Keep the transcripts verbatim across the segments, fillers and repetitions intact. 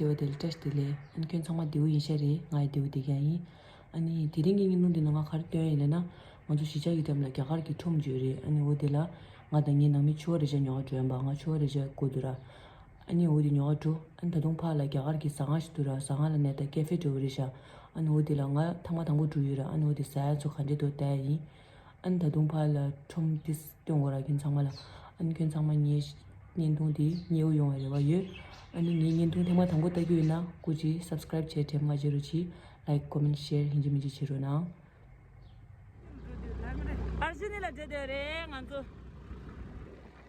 བདེ་པོ་བདེ་ལེགས། བཀྲ་ཤིས་བདེ་ལེགས། ཨ་ནི་ཁྱོད་ཚང་མ་བདེ་པོ་ཡིན་ཤག་རེད། ང་ཡང་བདེ་པོ་བསྡད་ཀྱི་ཡིན། ཨ་ནི་དེ་རིང་གི་བརྙན་ཐུང་འདི་ནང་ང་ག་རེ་སྟོན་ཡིན་ལབ་ན། ང་ཚོ་གཞིས་ཆགས་ཀྱི་འགྲམ་ལ་རྒྱ་གར་གྱི་ཁྲོམ་ཅིག་ཡོད་རེད། ཨ་ནི་འོ་དེ་ལ་ང་དང་ངའི་ནང་མི་ཕྱུ་པ་རེད་ཤག་ཉོ་ག་འགྲོ་ཡིན་པ། ང་ཕྱུ་པ་རེད་ཤག་དགོས་འདུག་ར། ཨ་ནི་འོ་དེ་ཉོ་ག་འགྲོ། ཨ་ནི་ད་དུང་ཕར་ལ་རྒྱ་གར་གྱི་ཟ་ཁང་ཞིག་འདུག་ར། ཟ་ཁང་ལ་ནས་ད་ཀེ་ཧྥེ་འགྲོ་གི་རེད་ཤག་ཨ་ནི་འོ་དེ་ལ་ང་ཐེངས་མ་དང་པོ་འགྲོ་ཡོད་ར། ཨ་ནི་འོ་དེ་ཟ་ཡ་ཚོ་ག་འདྲས་འདུག་ལྟ་ཡ་ཡིན། ཨ་ནི་ད་དུང་ཕར་ལ་ཁྲོམ་དེ་སྟོན་དགོས་ར་ཁྱོད་ཚང་མ་ལ། ཨ་ནི་ཁྱོད་ཚང་མ་ངའི་བརྙན་ཐུང་དེ་མཉེས་པོ་ཡོང་བའི་རེ་བ་ཡོད། ཨ་ནི་ངའི་བརྙན་ཐུང་ཐེངས་མ་དང་པོ་ལྟ་རྒྱུ་ཡིན་ན་སྐུ་མཁྱེན་སབ་སི་ཀ་རེབ་བྱས་དྲན་མ་བརྗེད་རོགས་གྱིས། ལའིཀ་ཀོ་མེན་ཤེར་ཧིན་ཇི་མིན་ཇི་བྱེད་རོགས་གནང་། ཨར་ཇུ་ནི་ལ་འགྲོ་བསྡད་རེད་ང་ཚོ།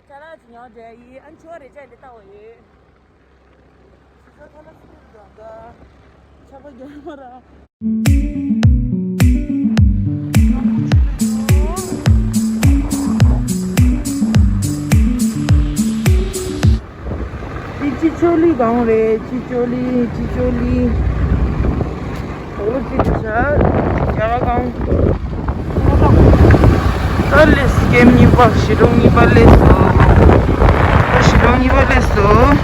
ཅ་ལག་ཅིག་ཉོ་བསྡད་ཡིན། ཨ་ནི་ཕྱུ་པ་རེད་ཤག་འདི་ལྟ་བ་ཡིན། ཕྱུ་པ་ཐ་ལ་སི་ཀི་རེད་ད། ཆར་པ་རྒྱག་མ་ར། འདི་ཅི་ཅོ་ལི་སྒང་རེད། ཅི་ཅོ་ལི། ཅི་ཅོ་ལི། འོ་ཅི་ཅ་རྒྱ་གར་སྒང་། ད་ལས་སྐེམ་གཉིས་པ། བཞི་སྟོང་གཉིས་པ་སླེབས་སོང་། ད་བཞི་སྟོང་གཉིས་པ་སླེབས་སོང་།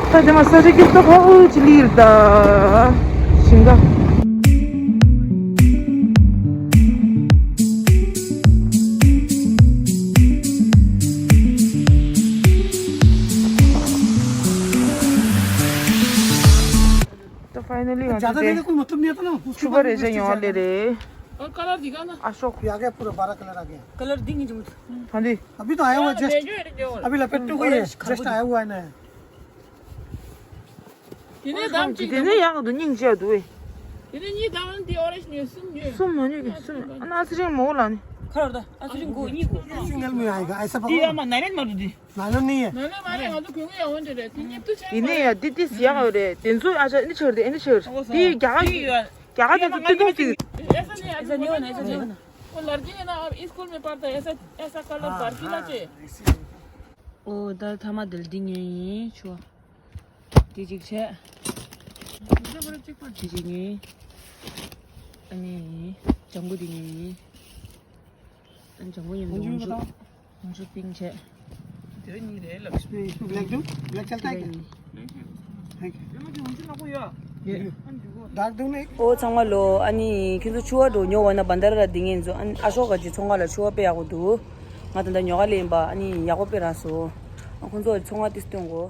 ད་དེ་མ་ས་ཆ་སྐྱིད་པོ་ཧོ་ཅི་ལིར་ད་ཞིང་ཁ། तो फाइनली यहाँ ज्यादा पे लेने का कोई मतलब नहीं आता ना, उसके ཕྱུ་པ་बाद རེ་ཅག་ཡོང་བ་ལེ་རེད། और कलर दिखा ना। अशोक। ये आ गया, पूरा बारह कलर आ गया। कलर दिंग जो। हाँ जी। अभी तो आया हुआ है, जस्ट। अभी लपेट तो गई है, जस्ट आया हुआ है नया। དེ་ནས་ཡག་འདུག་སྙིང་རྗེ་འདུག་ཨེ། དེ་ནས་གཉིས་དང་དེ་ཨོ་རེ་ཇི་ནས་གསུམ་ཉོས། གསུམ་མ་ཉོས་ཀྱི་གསུམ། ཨ་ན་ཨ་ཚེ་རིང་མོ་ལ་ནི། ཁར་ད་ཨ་ཚེ་རིང་གོ་གཉིས་གོ། सिंगल में आएगा, ऐसा पकड़ो। नायलॉन नहीं है। ཡིན་ནའི་ཡ་འདི་འདི་ཟེར་ཡག་ཡོད་རེད། དེ་ཚོ་ཨ་ཅག་འདི་ཆགས་རེད། འདི་ཆགས་རེད། འདི་རྒྱ་གར་གྱི་རྒྱ་གར་དེ་ཚོ་ཏི་ཏུང་ཏིག་ཨོ་ད་ཐ་མ་དེ་ལ་འདི་ཉོས་ཡིན་ཕྱུ་པ། དེ་གཅིག་བྱས། དེ་གཅིག་ཉོས་ཡིན། ཨ་ནི་ལྗང་གུ་དེ་ཉོས་ཡིན། ཨ་ནི་ལྗང་གུ་མཉམ་དུ་འོང་ཆུ། འོང་ཆུ་པིང་བྱས། དེ་གཉིས་རེད་ལབ། इसमें, इसमें ब्लैक दूं? ब्लैक चलता है क्या? Thank you. ཡོད། डार्क दूं नहीं? ཨོ་ཚང་མ་ལོ། ཨ་ནི་ཁྱེད་ཚོ་ཕྱུ་པ་འདྲ་ཉོ་འོང་ན་བན་དྷ་ར་ལ་སྡོད་མཁན་ཚོ། ཨ་ནི་ཨ་ཤོ་ཀ་གི་ཚོང་ཁང་ལ་ཕྱུ་པ་དཔེ་ཡག་པོ་འདུག་ང་ད་ལྟ་ཉོ་ག་སླེབས་ཡིན་པ། ཨ་ནི་ཡག་པོ་དཔེ་རག་སོང་། ཨ་ཁོང་ཚོ་ཚོང་ཁང་དེ་སྟོན་གོ།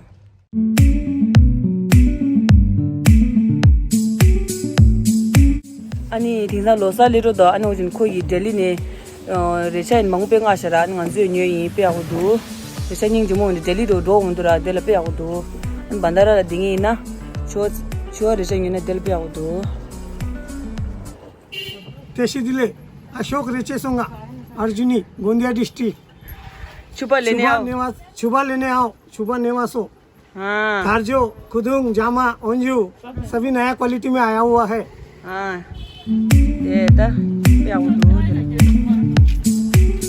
ཨ་ནི་དེང་སང་ལོ་གསར་སླེབས་འགྲོ་འདུག་ཨ་ནི་འོ་ཅིན་ཁོ་ཡི་ལྡི་ལི་ནས་ཨ་རེ་ཆ་ཡིན་མང་པོ་དཔེ་མངགས་ཤག་ར། ཨ་ནི་ང་ཚོས་ཉོས་ཡིན། དཔེ་ཡག་པོ་འདུག་རེ་ཆ་སྙིང་རྗེ་མོ་འདི་ལྡི་ལི་དུ་འགྲོ་འོང་འདུག་ར། དེ་ལ་དཔེ་ཡག་པོ་འདུག་ཨ་ནི་བན་དྷ་ར་ལ་སྡོད་མཁན་ཡིན་ན་ཕྱུ་པ་ཕྱུ་པ་རེ་ཆ་ཉོས་ན་དེ་ལ་དཔེ་ཡག་པོ་འདུག अशोक रेचे सोंगा, अर्जुनी, गोंदिया डिस्ट्रिक्ट। छुपा लेने छुपा आओ। नेवा, छुपा लेने आओ, छुपा नेवासो। हाँ। धारजो, कुदुंग, जामा, ओंजू, सभी नया क्वालिटी में आया हुआ है। हाँ। ये था, क्या वो दो,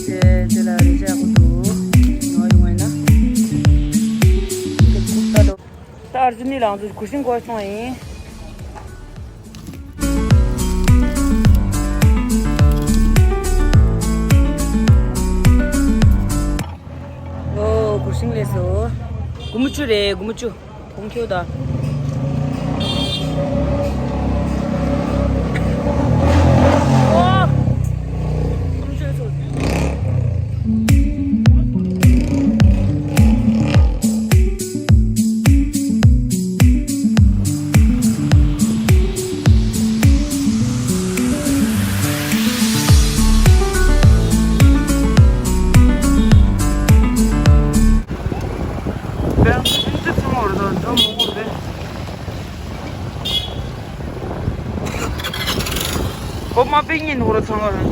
ये, ये ला रही है, वो दो, नौ ही हुए ना। ये कुत्ता दो। ད་ཨར་ཇུ་ནི་ལགས་ཚོ་གུར་ཤིང་སྐོར་སོང་ཡིན། ཨོ་གུར་ཤིང་ལས་སོ། དགུ་མོ་བཅུ་རེད། དགུ་མོ་བཅུ། གོང་ཁྱོད་ད། ཨོ། དགུ་མོ་བཅུ་ལས་སོ། ཁོ་མ་པེ་ཉིན་ཧོ་ར་ཚང་བ་རེད།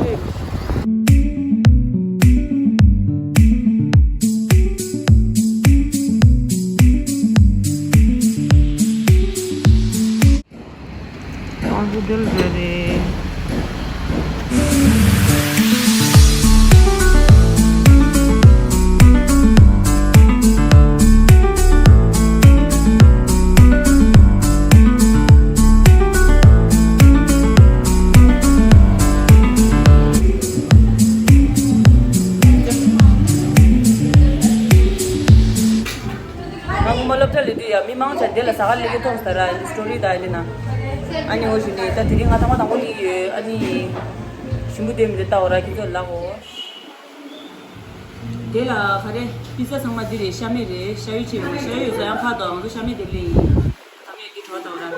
ང་ཚོ་འདིར་འགྲོ་རེད། དེ་ཡང་མི་མང་ཆེ་དེ་ལ་ཟ་ག་སླེབས་ཀྱི་མཐོང་སྟེ་ར། སི་ཊོ་རི་དང་ཨེ་ལེ་ན། ཨ་ནི་འོ་ཞུ་ནི་ད་དེ་རིང་ང་ཐེངས་མ་དང་པོ་སླེབས་ཡོད། ཨ་ནི་ཞིམ་པོ་དེ་མི་འདི་ལྟ་འོ་ར། ཁྱེད་ཚོ་ལ་གོ། དེ་ལ་ག་རེ་པི་ཛ་ཚང་མ་འདི་རེད། ཤ་མེད་རེད། ཤ་ཡོད་ཆེ་བ། ཤ་ཡོད་ཡོད་ས་ཡང་ཕར་དང་ང་ཚོ་ཤ་མེད་དེ་སླེབས་ཡིན། ད་མེད་འདི་གྲོགས་དང་ར།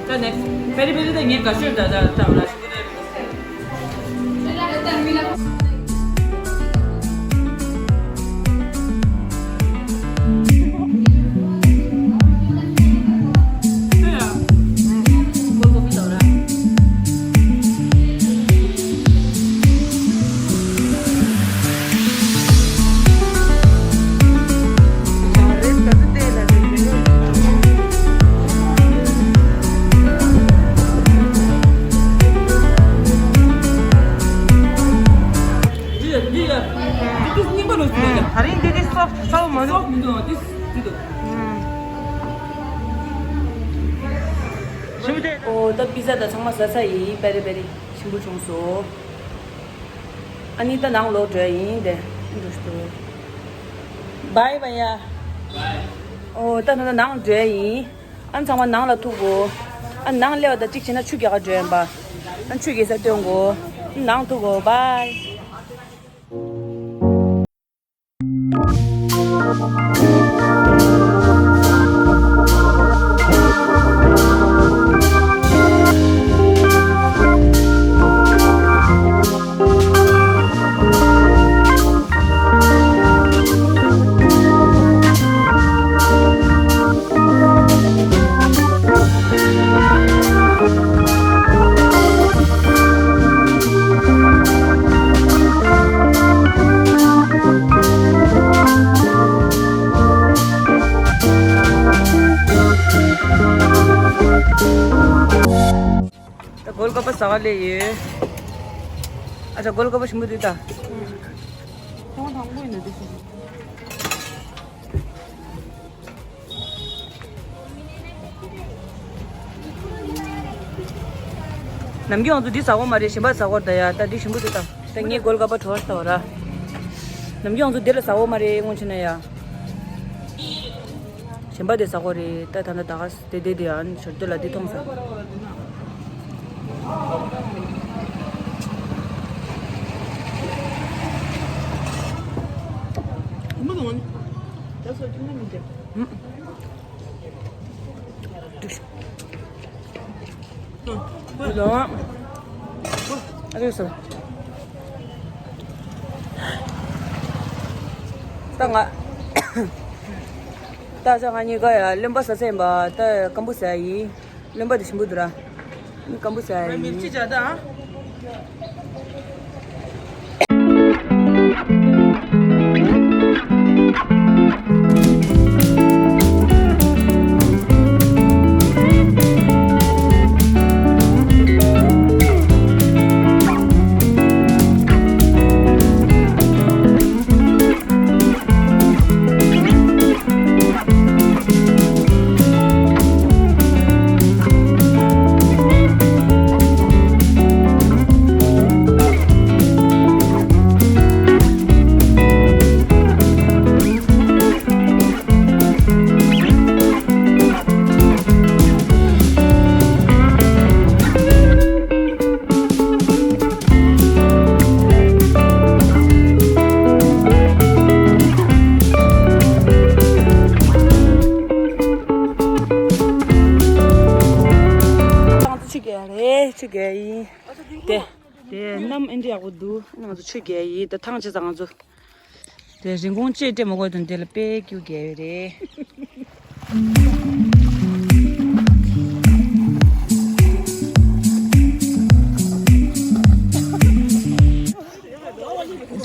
ད་ནས་པེ་རི་པེ་རི་ད་ངས་དགའ་ཤོས་ད་ད་ད་ར། འདི་ཡ། འདི་ཡ། འདི་སྙིང་པོ་ལོ་ཟེར་ཡ། ད་རིང་འདི་འདི་སོབ་སོབ་མ་འདུག་སོབ་མི་འདུག་འདི་འདི་འདུག་ཞིམ་པོ་དེ། ཨོ་ད་པི་ཛ་ད་ཚང་མ་ཟ་ཚར་ཡིན། པེ་རི་པེ་རི་ཞིམ་པོ་བྱུང་སོང་། ཨ་ནི་ད་ནང་ལོག་འགྲོ་ཡ་ཡིན་དེ། འགྲོ་ཞུ། བའི་བའི་ཡ། ཨོ་ད་ད་ནང་འགྲོ་ཡ་ཡིན། ཨ་ནི་ཚང་མ་ནང་ལ་ཐུག་གོ། ཨ་ནང་སླེབས་པ་དང་གཅིག་བྱས་ན་ཆུ་རྒྱག་ག་འགྲོ་ཡིན་པ། ཨ་ཆུ་རྒྱག་ས་སྟོན་གོ། ནང་ཐུག་གོ། བའི། ད་གོལ་ཀ་པ་ཟ་བ་ལས་ཡོད། ཨ་ཅག་གོལ་ཀ་པ་ཞིམ་པོ་འདུག་ད། ཐོང་དང་པོ་ཡིན་ན་འདི་ཞིག་ནམ་རྒྱུན་ང་ཚོ་འདི་ཟ་གོ་མ་རེད། གཞན་པ་ཟ་གོ་ད་ཡ། ད་འདི་ཞིམ་པོ་འདུག་ད། ད་ངས་གོལ་ཀ་པ་དྲོ་བ་ཟ་བ་ར། ནམ་རྒྱུན་ང་ཚོ་འདི་ལ་ཟ་གོ་མ་རེད་སྔོན་ཆད་ན་ཡ། གཞན་པ་དེ་ཟ་གོ་རེད། ད་ད་ད་ད་ག་དེ་དེ་དེ་ཨ་ནི་ཞོར་དེ་ལ་འདི་མཐོང་ས། ལོ། ཨ་རེ་སོ། ད་ང་ད་ཅག་ང་གཉིས་ཀ་ཡ་རློན་པ་ཟ་ས་ཡིན་པ། ད་སྐམ་པོ་ཟ་ཡ་ཡིན། རློན་པ་དེ་ཞིམ་པོ་འདུག་ར། སྐམ་པོ་ཟ་ཡ་ཡིན། མི་ཅི་བྱ་ད། ཆུ་རྒྱག་རེད། ཆུ་རྒྱག་ཡིན། དེ་དེ་གནམ་ཨེ་འདྲ་ཡག་པོ་འདུག་ང་ཚོ་ཆུ་རྒྱག་ཡིན། ད་ཐང་ཆད་ཙང་ང་ཚོ། དེ་རིན་གོང་ཅེས་སྤྲད་མ་དགོས་དོན་དེ་ལ་དཔེ་སྐྱིད་པོ་རྒྱག་ཡོད་རེད།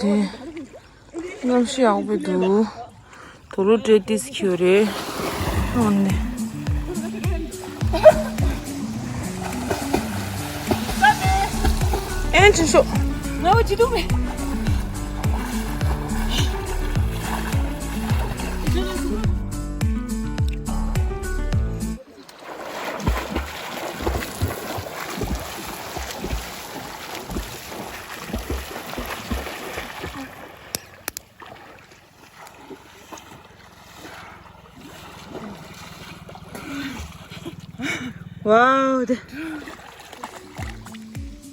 དེ་གནམ་གཤིས་ཡག་པོ་འདུག་དུག་ལོག་སྤྲད་ཏིས་ཁྱོད་རེད། ཨོ་ནི། ཨེ་ཅི་ཤོག་ང་བ་ཅི་འདུག་མེད། ཝའོ་དེ།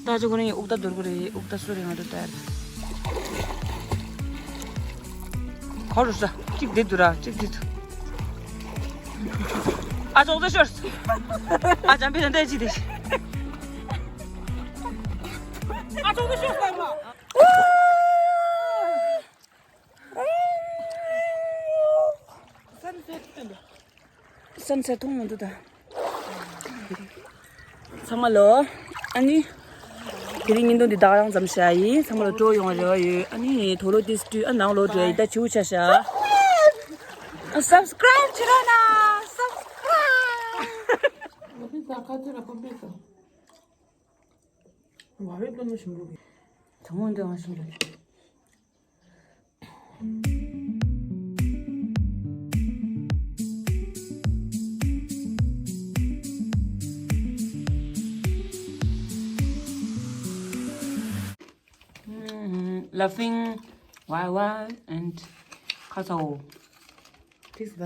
ད་ཅི་གོ་ནི་འུག་ད་དུར་གོ་རེ་འུག་ད་སུ་རེ་ང་དུ་དར། ཁོ་རུ་ས་གཅིག་འདི་དུ་ར་གཅིག་འདི་དུ། ཨ་ཅོག་ད་ཤོར། ཨ་ཅམ་པི་ནན་ད་ཅི་དེ་ཤི། ཨ་ཅོག་ད་ཤོར་ས་མ། སན་སེ་ཊི་མཐོང་མི་འདུག་ད། ཚང་མ་ལོ། ཨ་ནི། དེ་རིང་བརྙན་ཐུང་འདི་དག་རང་ཙམ་བྱ་ཡིན། ཚང་མ་ལ་སྤྲོ་ཡོང་བའི་རེ་བ་ཡོད། ཨ་ནི་དུག་ལོག་དེ་སྤྲུལ། ཨ་ནང་ལོག་འགྲོ་ཡིན། ད་བྱིའུ་ཆ་བཞག་ཨ་སབ་སི་ཀ་རའིབ་བྱེད་རོགས་གནང་། སབ་སི་ཀ་རའིབ། ང་ཚོའི་ད་ཁ་ཐུག་ལ་ཁོམ་པས་སོ། ཝ་རེ་པློ་ནོ་ཞིམ་པོ་གི། དང་པོ་འདི་ང་ཞིམ་པོ་གི། Laughing, why, why, and ཁ་ཚ་བོ། ཐིག་ས།